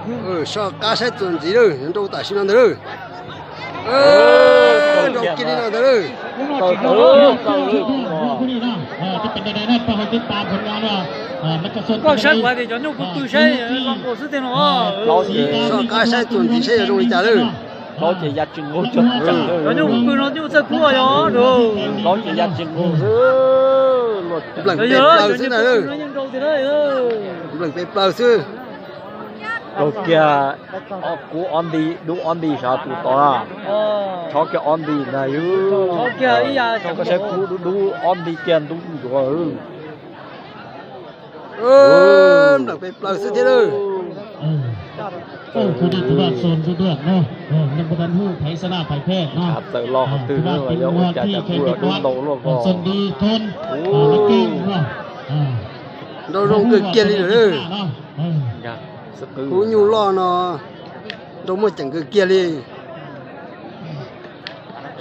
Soj qab saib txuas ntxiv lawm, nrau tam sim no ntag lawm. Nrau kiag li no ntag lawm. Koj saib kuv hais tias cov nyuj pw pw saib zoo nkaus xwb tiag no. Soj qab saib txuas ntxiv saib yog zoo li cas lawm. Plaub ces ya tsis nqug. Cov nyuj pw pw no nyuj txawj kub yog. Plaub ces ya tsis nqug xwb. Npleem pes plaws xwb na. Npleem pes plaws xwb. Rau kiag kuv ob nti, dub ob nti sav tus tod na. Chob kiag ob nti na yus. Koj saib kuv dub dub ob nti kiag ntub ncuav. Npleem pes plaws xwb thiab lawm. Txawm los qhov twg los yog ua cas cas kuj dub ntau luaj ko. Nrau zoo kawg kiag li lawm. Kuv nyuj loj no nrau muaj ceem kawg kiag li.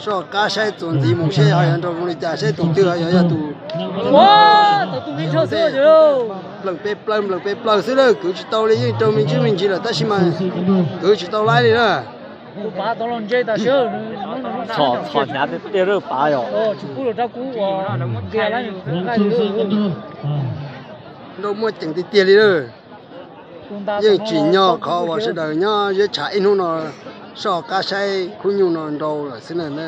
Soj qab saib txuas ntxiv mus seb ho yog nrau zoo li cas, seb tus twg ho yog yog tus. Npleem pes plaws, npleem pes plaws xwb lawm, kwv tsis tau li, yeej raug me ntsis me ntsis lawm tab sis mas kwv tsis tau laib li na. Txhom hnyav tiag tiag lawm pav yom. Nrau muaj ceem tiag tiag li lawm. Yeej tsim nyog qhov uas sawv daws nyob ziab tshav ib hnub no soj qab saib khub nyuj no nrau lawm xwb na.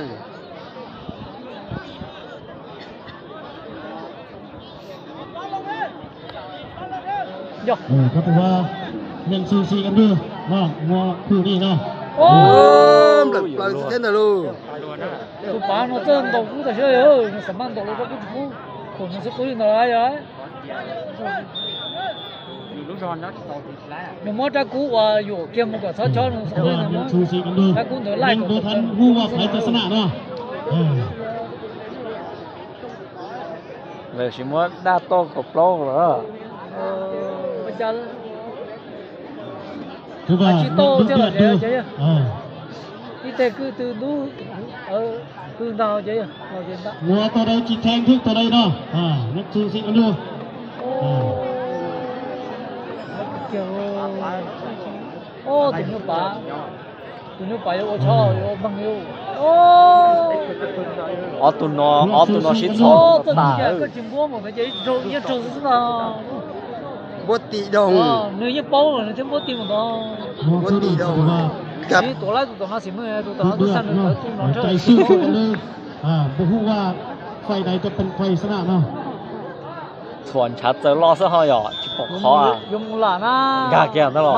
Nplawm plaws xwb thiab ntag lauj. Tus pav no txawj ntaus kub tas siab, nws xam maj ntaus los rau kub tsis kub, thaum nws xwb kub li ntawd yog. Nws muab rab kub uas yuam kiag mus kom txhob chob nws xwb kub li ntawd, rab kub ntawd laij kom tau. Lawv sis muab daj toj kaum plaub lawm. Tsis tau thiab los ib teg kwj tw ntub, kwj ntag. Ua tau dai tsis theej thiab tau dai no. Tus nyuj pav, tus nyuj pav yuav ua tsho yuav ua meeg li. Ob tug no, ob tug no sib txhom tas. Koj tsis npuab mus ces yeej raug xwb ntag. Npuab ti doog. Nws yeej paub nws thiaj npuab ti mus ntag. Npuab ti doog. Tuav laib tus tom no xim, tus tom no twb xa nws tawv tu no ntsawj. Txhuam ntshav txawv loj xwb ho yom, tsis pom qhov. Nkag kiag ntag los.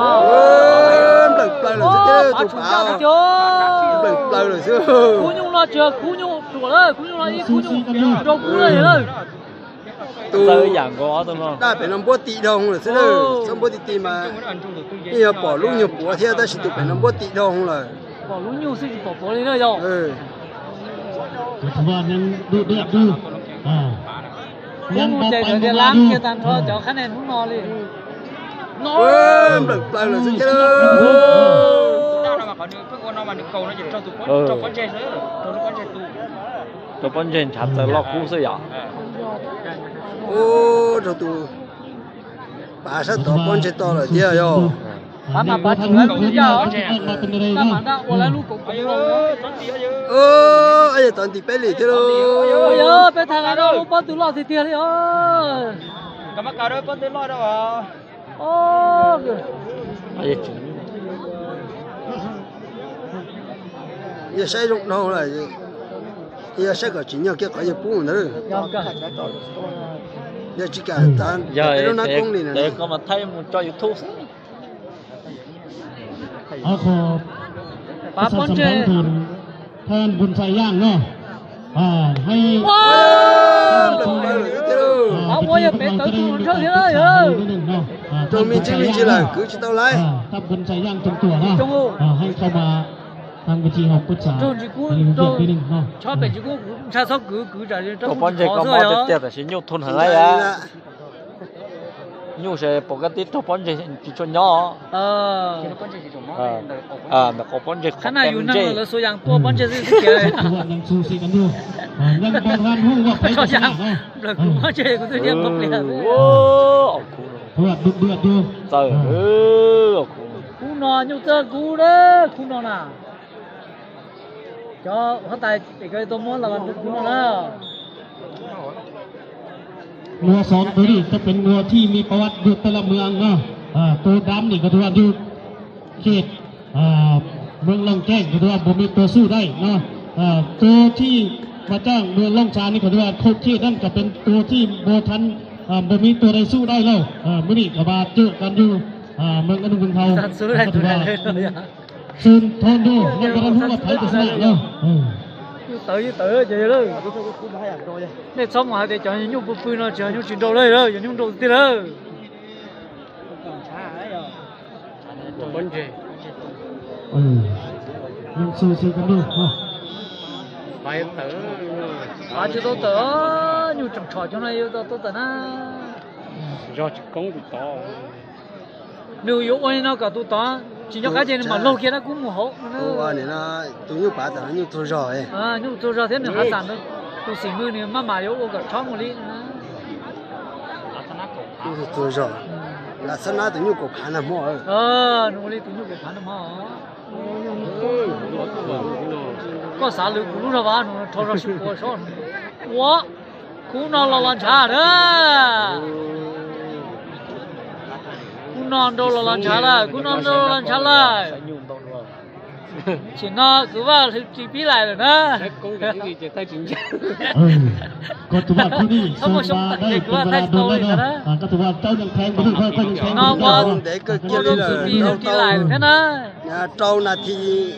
Nplawm plaws lawm xwb, tus pav nplawm plaws lawm xwb. Khub nyuj no tsis yog khub nyuj ruam lawm, khub nyuj no ib khub nyuj nrau kub lawm lawm. Tus daj pem no npuab ti doog lawm xwb, txhob npuab ti ti mas yeej yog pom lub nyuag puav thiab tab sis tus pem no npuab ti doog lawm. Pom lub nyuj xwb tsis pom puav li na yog. Thiab mus ces lab kiag tag nrho cov qab nteg hnub no li. Nplawm plaws lawm xwb thiab. Rau pob ntseg ntshav txawv loj kub xwb yom. Rau tus pav sab tod pob ntseg to lawm thiab yog. Pav mas pav tsuas lawv lub yaj os, tab mas dab ua lawv lub kaum kaum. Yog tod ntim peb lim thiab lauj. Peb thaj lawv lub pob tw loj tiag tiag li os. Yog saib zoo dhau lawm, yog saib kom tsim nyog kiag qhov yawg pub ntawd. Yog tsis kam tas peb lub nab koob li na. Koj mas thaij mus tso YouTube xwb. Pav pob ntseg. Thaj Npun Xais Yaj no. Pav ua yog pem tawv tu nrhawj thiab. Raug me ntsis me ntsis lawm kwv tsis tau laib. Raug ntsis kub, chob pem ntsis kub ntshai txhob kwv kwv tsam rau pob ntseg koj mob tiag tiag tab sis nyuj thoob heev lawm. Nyuj se pom koj tib raug pob ntseg tsis tshua nyob. Ntawm qhov pob ntseg qhov na yus neeg lawv xuas yas tua pob ntseg xwb xwb tiag. Nplawm kuv pob ntseg kuv twb nyiam npaum pliag. Txawm, khub no nyuj txawj kub na, khub no na. Cov huab tais es koj tau muab los tus khub no na. วัวสองตัวนี้จะเป็นวัวที่มีประวัติอยู่แต่ละเมืองเนาะ อ่า ตัวดำนี่ก็ถือว่าอยู่เขต อ่า เมืองล่องแจ้งก็ถือว่าบ่มีตัวสู้ได้เนาะ อ่า ตัวที่มาจากเมืองล่องซานนี่ก็ถือว่าโคตรเท่นั่นก็เป็นตัวที่บ่ทัน อ่า บ่มีตัวใดสู้ได้แล้ว อ่า มื้อนี้ก็มาเจอกันอยู่ อ่า เมืองอนุบุญเฮา ก็ถือว่า เชิญทอนดู มันก็ได้รู้ว่าไผจะชนะเนาะ เออ Yus tawv, yus tawv ces lawm. Nej txhob mus hais tias cov nyuj pw pw no tsis yog nyuj tsis nrau lawm, yog nyuj nrau tiag lawm. Ua tsis tau tawm, nyuj tseem tshom cov no yuav tau tawm na. Zog tsis koob tus tod. Nws yuav ua li no kom tus tod tsis nco qab ces nws mam laug kiag na, kub mus hauv. Tus nyuj pav tam nyuj txuag zog, nyuj txuag zog thiab nws hav xam ntawd, tus xim nws maj mam yuav ua kom rhob mus li. Nyuj txuag zog, lam xab nab tus nyuj kaum phav nag hmo. Nws ua li tus nyuj kaum phav nag hmo. Koj xav lwm kuv lub zog vas no rho zog sib puas sob. Ua, khub no los los ntshav na. Khub no nrau los los ntshav lawm, khub no nrau los los ntshav lawm. Tam sim no kwv Vaj hlwv ris pib lais lawm na. Thaum ub xyoo tag ces kwv Vaj thaij tau li ntawd na. No ua, ua rau kwv Vaj hlwv ris pib lais lawm thiab na. Rau nas this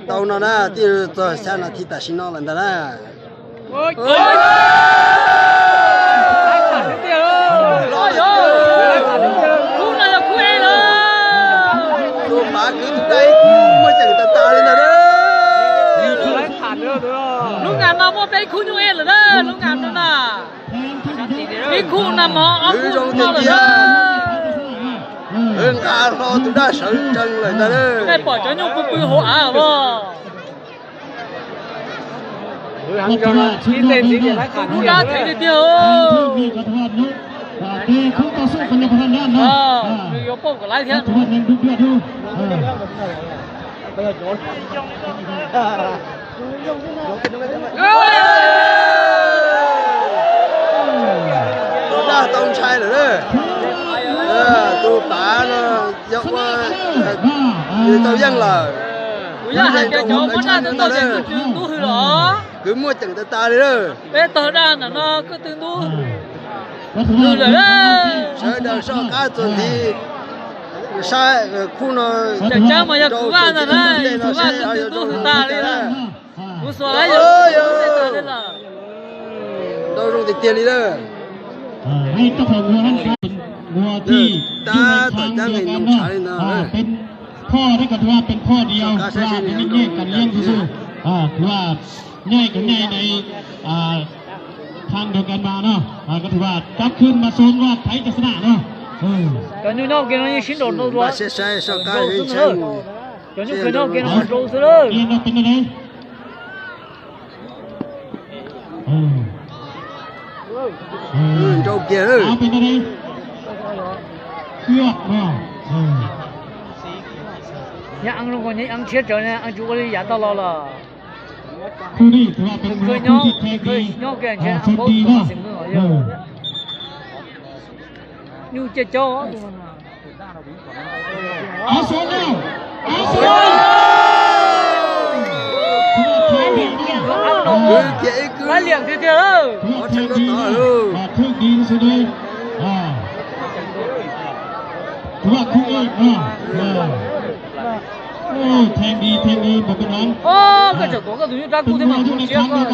tau no na, twb txog xya nas this tam sim no lawm ntag na. Khub no yog khub e lawm. Tus pav kwv tus dab ib khub muaj ceem tas tas li ntag. Lub nas no muaj peb khub nyuj e lawm na, lub nas no na. Ib khub nag hmo, ob khub zoo tiag tiag. Nqa hlo tus dab sawv tsees lawm ntag. Nej pom cov nyuj pw pw hauv av los? Lub dab thev tiag tiag. Nws yuav pauj kom laib thiab. Tus dab tau ntshai lawm. Tus pav no yog ua, nws tau yeej lawm. Kuv yog hais tias cov muab dab tau ces koj twb ntub hwv los. Kwv muaj ceem tas tas li lawm. Peb tog dab ntawm no koj twb ntub hwv lawm. Sawv daws soj qab txuas ntxiv saib khub no. Tseem ceeb mas yog kwv Vaj ntag na, kwv Vaj koj twb ntub hwv tas li lawm. Kuv xuas yog tas li lawm. Nrau zoo tiag tiag li lawm. วัวที่อยู่ในทางเดียวกันเนาะ อ่า เป็นพ่อที่ก็ถือว่าเป็นพ่อเดียว ถือว่าเป็นแยกกันเลี้ยงซื่อๆ อ่า ถือว่าแยกกันใหญ่ใน อ่า ทางเดียวกันมาเนาะ อ่า ก็ถือว่ากลับคืนมาชมว่าใครจะชนะเนาะ เออ Cov nyuj nyob kiag no yeej sib nraus nrau dua. Cov nyuj kawg nyob kiag no mas nrau xwb lawm. Kiag noเป็นยังไง Nrau kiag lawm. Yog eeb zoo ko, nyob eeb tshiab tsawv, eeb tsis ua li yav tag los lawm. Nws kawg nyob, nws kawg nyob kiag ntshe eeb paub tus xeem Hmoob yog nyuj ciaj cob. Lab liam tiag tiag lawm. Koj tseem tuav koj tus nyuj rab kub thiab mas kuv siab koj.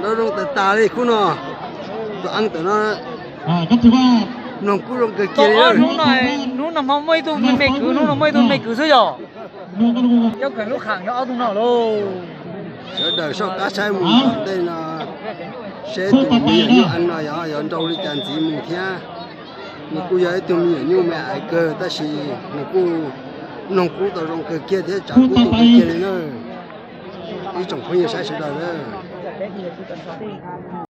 Nrau zoo tas tas li khub no. Tus eeb tawm no. Mloog kub zoo kawg kiag li. Hnub no hmo muaj ib tug me kwv, hnub no muaj ib tug me kwv xwb yom. Cov kheev lub kheev yog ob tug no lauj. Sawv daws soj qab saib mus tom ntej no, seb tus me nyuam nyuj eeb no yog, yog nrau li cas ntxiv mus thiab. Nws kuj yog ib tug me nyuam nyuj me aiv kawg tab sis nws kuj mloog kub tau zoo kawg kiag thiab tsav kub tau kawg kiag li na. Ib tsoom phooj ywg saib sawv daws na.